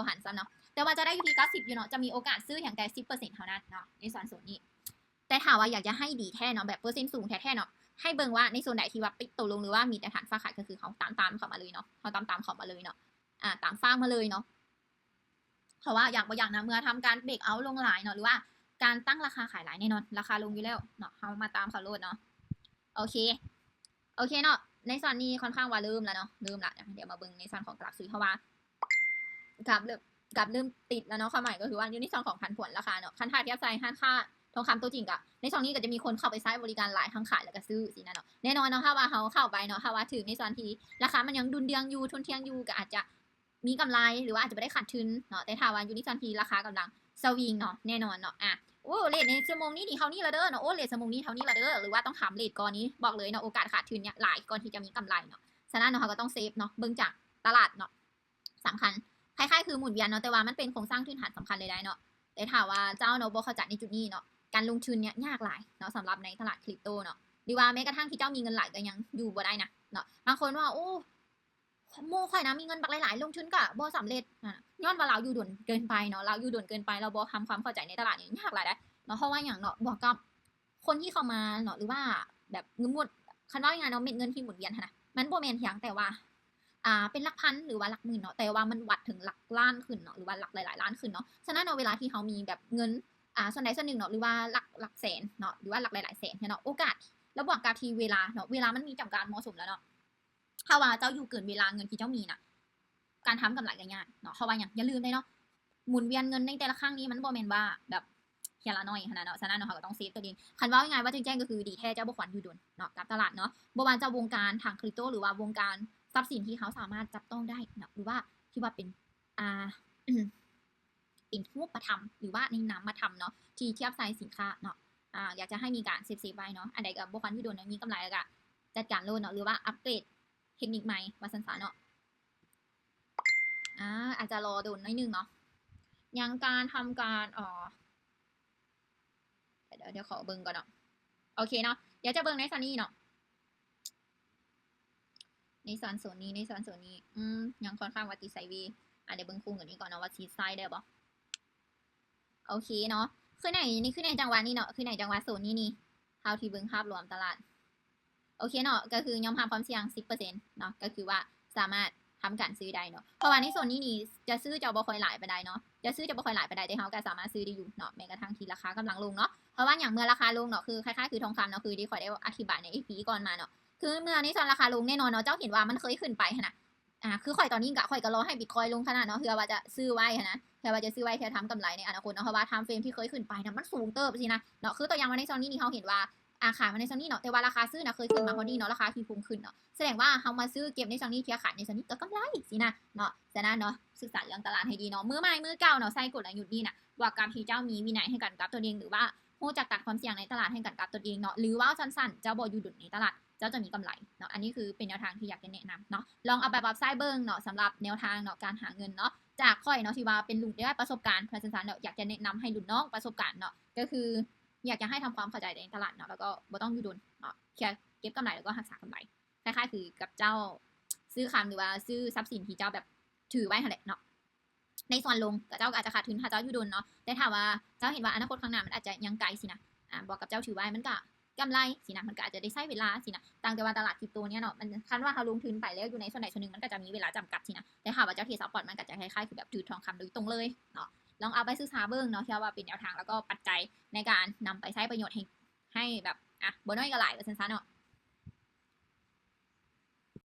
ບໍ່ຫັນຊ້ຳເນາະ ແຕ່ວ່າຈະໄດ້ຢູ່ທີ່ເກົ້າສິບຢູ່ເນາະ ຈະມີໂອກາດຊື້ພຽງແຕ່ສິບເປີເຊັນເທົ່ານັ້ນເນາະ ໃນສ່ວນໂຊນນີ້. ແຕ່ຖ້າວ່າຢາກຈະໃຫ້ດີແທ້ເນາະ ແບບເປີເຊັນສູງແທ້ໆເນາະ ໃຫ້ເບິ່ງວ່າໃນໂຊນໃດທີ່ວ່າປິດໂຕລົງ ຫຼືວ່າມີແນວທາງຝາກຂາຍ ກໍຄືເຮົາຕາມໆເຂົ້າມາເລີຍເນາະ ເຮົາຕາມໆເຂົ້າມາເລີຍເນາະ ອາ ຕາມຝາກມາເລີຍເນາະ. ເພາະວ່າຢ່າງບໍ່ຢ່າງນະ ເມື່ອທຳການເບຣກເອົາລົງຫຼາຍເນາະ ຫຼືວ່າການຕັ້ງລາຄາຂາຍຫຼາຍ ແນ່ນອນລາຄາລົງຢູ່ແລ້ວເນາະ ເຮົາມາຕາມເຂົາໂລດເນາະ. ໂອເຄ ໂອເຄເນາະ ໃນສ່ວນນີ້ຄ່ອນຂ້າງວ່າເລີ່ມແລ້ວເນາະ ເລີ່ມລະ. ດຽວມາເບິ່ງໃນສ່ວນຂອງກາບຊື້ ເພາະວ່າກາບເລີ່ມ ກາບເລີ່ມຕິດແລ້ວເນາະ ຄວາມໝາຍກໍຄືວ່າຢູ່ໃນສ່ວນຂອງຜັນຜວນລາຄາເນາະ. ຄັນຖ້າທຽບໃສ່ຮ້ານຄ້າທອງຄຳຕົວຈິງ ກະໃນຊ່ວງນີ້ກໍຈະມີຄົນເຂົ້າໄປໃຊ້ບໍລິການຫຼາຍ ທັງຂາຍແລ້ວກໍຊື້ຊີ້ນະເນາະ. ແນ່ນອນເນາະ ຖ້າວ່າເຮົາເຂົ້າໄປເນາະ ຖ້າວ່າຖືກໃນສ່ວນທີ່ລາຄາມັນຍັງດຸ່ນເດືອງຢູ່ ທົນທຽງຢູ່ ກໍອາດຈະ ມີກຳໄລ ຫຼືວ່າອາດຈະບໍ່ໄດ້ຂາດທຶນເນາະ. ແຕ່ຖ້າວ່າຢູ່ໃນຊ່ວງທີ່ລາຄາກຳລັງສະວິງເນາະ ແນ່ນອນເນາະ ອາ ໂອ້ ເລດໃນຊົ່ວໂມງນີ້ນີ້ເທົ່ານີ້ລະເດີເນາະ ໂອ້ ເລດຊົ່ວໂມງນີ້ເທົ່ານີ້ລະເດີ ຫຼືວ່າຕ້ອງຖາມເລດກ່ອນນີ້ ບອກເລີຍເນາະ ໂອກາດຂາດທຶນເນຍຫຼາຍກ່ອນທີ່ຈະມີກຳໄລເນາະ. ສະນັ້ນເນາະ ເຮົາກໍຕ້ອງເຊຟເນາະ ເບິ່ງຈາກຕະຫຼາດເນາະ ສຳຄັນ ຄ້າຍໆຄືໝູນວຽນເນາະ ແຕ່ວ່າມັນເປັນໂຄງສ້າງພື້ນຖານສຳຄັນເລີຍໄດ໋ເນາະ. ແຕ່ຖ້າວ່າເຈົ້າເນາະບໍ່ເຂົ້າໃຈໃນຈຸດນີ້ເນາະ ການລົງທຶນເນຍຍາກຫຼາຍເນາະ ສຳລັບໃນຕະຫຼາດຄຣິບໂຕເນາະ ຫຼືວ່າແມ້ກະທັ່ງທີ່ເຈົ້າມີເງິນຫຼາຍກໍຍັງຢູ່ບໍ່ໄດ້ນະເນາະ. ບາງຄົນວ່າ ໂອ້ ໝູ່ຂ້ອຍນະມີເງິນບັກຫຼາຍໆ ລົງທຶນກະບໍ່ສຳເລັດ ອາ ຍ້ອນວ່າລາວຢູ່ດົນເກີນໄປເນາະ ລາວຢູ່ດົນເກີນໄປ ລາວບໍ່ທຳຄວາມເຂົ້າໃຈໃນຕະຫຼາດນີ້ ຍາກຫຼາຍເດ້ເນາະ. ເພາະວ່າຫຍັງເນາະ ບວກກັບຄົນທີ່ເຂົ້າມາເນາະ ຫຼືວ່າແບບເງິນໝົດ ຄັນເວົ້າງ່າຍໆເນາະ ເມັດເງິນທີ່ໝູນວຽນຫັ້ນນະ ມັນບໍ່ແມ່ນພຽງແຕ່ວ່າ ອ່າ ເປັນຫຼັກພັນ ຫຼືວ່າຫຼັກໝື່ນເນາະ ແຕ່ວ່າມັນວັດເຖິງຫຼັກລ້ານຂຶ້ນເນາະ ຫຼືວ່າຫຼັກຫຼາຍໆລ້ານຂຶ້ນເນາະ. ສະນັ້ນເນາະ ເວລາທີ່ເຮົາມີແບບເງິນ ອ່າ ສ່ວນໃດສ່ວນໜຶ່ງເນາະ ຫຼືວ່າຫຼັກ ຫຼັກແສນເນາະ ຫຼືວ່າຫຼັກຫຼາຍໆແສນເນາະ ໂອກາດ ແລ້ວບວກກັບທີ່ເວລາເນາະ ເວລາມັນມີຈຳກັດ ເໝາະສົມແລ້ວເນາະ. ຖ້າວ່າເຈົ້າຢູ່ເກີນເວລາເງິນທີ່ເຈົ້າມີນະ ການທຳກຳໄລກໍຍາກເນາະ. ເພາະວ່າຫຍັງ? ຢ່າລືມເດ້ເນາະ ໝູນວຽນເງິນໃນແຕ່ລະຄັ້ງນີ້ມັນບໍ່ແມ່ນວ່າແບບເທື່ອລະໜ້ອຍຫັ້ນນະເນາະ. ສະນັ້ນເນາະ ເຮົາກໍຕ້ອງເຊຟຕົວເອງ. ຄັນເວົ້າງ່າຍໆວ່າແຈ້ງໆ ກໍຄືດີແທ້ເຈົ້າບໍ່ຄວນຢູ່ດົນເນາະກັບຕະຫຼາດເນາະ ບໍ່ວ່າຈະວົງການທາງຄຣິບໂຕ ຫຼືວ່າວົງການຊັບສິນທີ່ເຮົາສາມາດຈັບຕ້ອງໄດ້ເນາະ ຫຼືວ່າທີ່ວ່າເປັນ ອ່າ ເປັນຮູບປະທຳ ຫຼືວ່າໃນນາມມະທຳເນາະ ທີ່ທຽບໃສ່ສິນຄ້າເນາະ. ອາ ຢາກຈະໃຫ້ມີການເຊຟໆໄວ້ເນາະ ອັນໃດກໍບໍ່ຄວນຢູ່ດົນເນາະ ມີກຳໄລແລ້ວກໍຈັດການໂລດເນາະ ຫຼືວ່າອັບເກຣດເທັກນິກໃໝ່ວ່າຊັ້ນຊະເນາະ. ອາ ອາດຈະລໍດົນໜ້ອຍໜຶ່ງເນາະ ຍັງການທຳການ ເອີ ດຽວ ດຽວ ດຽວຂໍເບິ່ງກ່ອນເນາະ. ໂອເຄເນາະ ດຽວຈະເບິ່ງໃນສ່ວນນີ້ເນາະ ໃນສ່ວນໂຊນນີ້ ໃນສ່ວນໂຊນນີ້ ອືມ ຍັງຄ່ອນຂ້າງວ່າຕິດໄຊເວ. ອາ ດຽວເບິ່ງຄູ່ເງິນນີ້ກ່ອນເນາະ ວ່າຊິໃຊ້ໄດ້ບໍ່. ໂອເຄເນາະ ຄືໃນ ນີ້ຄືໃນຈັງຫວະນີ້ເນາະ ຄືໃນຈັງຫວະໂຊນນີ້ນີ້ ເທົ່າທີ່ເບິ່ງພາບລວມຕະຫຼາດ ໂອເຄເນາະ ກໍຄືຍອມຮັບຄວາມສ່ຽງສິບເປີເຊັນເນາະ ກໍຄືວ່າສາມາດທຳການຊື້ໄດ້ເນາະ. ເພາະວ່າໃນໂຊນນີ້ນີ້ ຈະຊື້ຈະບໍ່ຄ່ອຍຫຼາຍປານໃດເນາະ ຈະຊື້ຈະບໍ່ຄ່ອຍຫຼາຍປານໃດ ແຕ່ເຮົາກໍສາມາດຊື້ໄດ້ຢູ່ເນາະ ແມ້ກະທັ່ງທີ່ລາຄາກຳລັງລົງເນາະ. ເພາະວ່າຫຍັງ? ເມື່ອລາຄາລົງເນາະ ຄືຄ້າຍໆຄືທອງຄຳເນາະ ຄືທີ່ຂ້ອຍໄດ້ອະທິບາຍໃນ ອີພີ ກ່ອນມາເນາະ ຄືເມື່ອໃນຊ່ວງລາຄາລົງ ແນ່ນອນເນາະ ເຈົ້າເຫັນວ່າມັນເຄີຍຂຶ້ນໄປຫັ້ນນະ ອາ ຄືຂ້ອຍຕອນນີ້ກະ ຂ້ອຍກໍລໍໃຫ້ບິດຄອຍລົງຂະໜາດເນາະ ເພື່ອວ່າຈະຊື້ໄວ້ຫັ້ນນະ ເພື່ອວ່າຈະຊື້ໄວ້ເພື່ອທຳກຳໄລໃນອະນາຄົດເນາະ. ເພາະວ່າທາມເຟຣມທີ່ເຄີຍຂຶ້ນໄປນະ ມັນສູງເຕີບຊີ້ນະເນາະ. ຄືຕົວຢ່າງວ່າໃນຊ່ວງນີ້ນີ້ ເຮົາເຫັນວ່າ ອາ ຂາຍມາໃນຊ່ວງນີ້ເນາະ ແຕ່ວ່າລາຄາຊື້ນະເຄີຍຂຶ້ນມາຮອດນີ້ເນາະ ລາຄາທີ່ພຸ່ງຂຶ້ນເນາະ ສະແດງວ່າເຮົາມາຊື້ເກັບໃນຊ່ວງນີ້ ເທື່ອຂາຍໃນຊ່ວງນີ້ກໍກຳໄລຊີ້ນະເນາະ. ສະນັ້ນເນາະ ສຶກສາເລື່ອງຕະຫຼາດໃຫ້ດີເນາະ ມືໃໝ່ ມືເກົ່າເນາະ ໃຊ້ກົນລະຍຸດນີ້ນະ ບວກກັບທີ່ເຈົ້າມີວິໄນໃຫ້ກັນກັບຕົນເອງ ຫຼືວ່າຮູ້ຈັກຕັດຄວາມສ່ຽງໃນຕະຫຼາດໃຫ້ກັນກັບຕົນເອງເນາະ ຫຼືເວົ້າສັ້ນໆ ເຈົ້າບໍ່ຢູ່ດົນໃນຕະຫຼາດ ເຈົ້າຈະມີກຳໄລເນາະ. ອັນນີ້ຄືເປັນແນວທາງທີ່ຢາກຈະແນະນຳເນາະ ລອງເອົາໄປປັບໃຊ້ເບິ່ງເນາະ ສຳລັບແນວທາງເນາະ ການຫາເງິນເນາະ ຈາກຂ້ອຍເນາະ ທີ່ວ່າເປັນລຸງທີ່ໄດ້ປະສົບການ ວ່າຊັ້ນໆເນາະ ຢາກຈະແນະນຳໃຫ້ລຸ້ນນ້ອງປະສົບການເນາະ ກໍຄືຢາກຈະໃຫ້ທຳຄວາມເຂົ້າໃຈໃນຕະຫຼາດເນາະ ແລ້ວກໍບໍ່ຕ້ອງຢູ່ດົນເນາະ ແຄ່ເກັບກຳໄລ ແລ້ວກໍຮັກສາກຳໄລ ຄ້າຍໆຄືກັບເຈົ້າຊື້ຄຳ ຫຼືວ່າຊື້ຊັບສິນທີ່ເຈົ້າແບບຖືໄວ້ຫັ້ນແຫຼະເນາະ. ໃນສ່ວນລົງ ເຈົ້າກໍອາດຈະຂາດທຶນຖ້າເຈົ້າຢູ່ດົນເນາະ ແຕ່ຖ້າວ່າເຈົ້າເຫັນວ່າອະນາຄົດຂ້າງໜ້າມັນອາດຈະຍັງໄກຊີ້ນະ ອາ ບວກກັບເຈົ້າຖືໄວ້ມັນກໍກຳໄລຊີ້ນະ ມັນກໍອາດຈະໄດ້ໃຊ້ເວລາຊີ້ນະ. ຕ່າງແຕ່ວ່າຕະຫຼາດຄຣິບໂຕເນຍເນາະ ມັນ ຄັນວ່າເຮົາລົງທຶນໄປແລ້ວຢູ່ໃນສ່ວນໃດສ່ວນໜຶ່ງ ມັນກໍຈະມີເວລາຈຳກັດຊີ້ນະ ແຕ່ຖ້າວ່າເຈົ້າເທຊັບພອດ ມັນກໍຈະຄ້າຍໆຄືແບບຖືທອງຄຳໂດຍຕົງເລີຍເນາະ. ລອງເອົາໄປສຶກສາເບິ່ງເນາະ ເພື່ອວ່າເປັນແນວທາງ ແລ້ວກໍປັດໄຈໃນການນຳໄປໃຊ້ປະໂຫຍດໃຫ້ ໃຫ້ແບບ ອະ ບໍ່ໜ້ອຍກໍຫຼາຍ ວ່າຊັ້ນຊະເນາະ.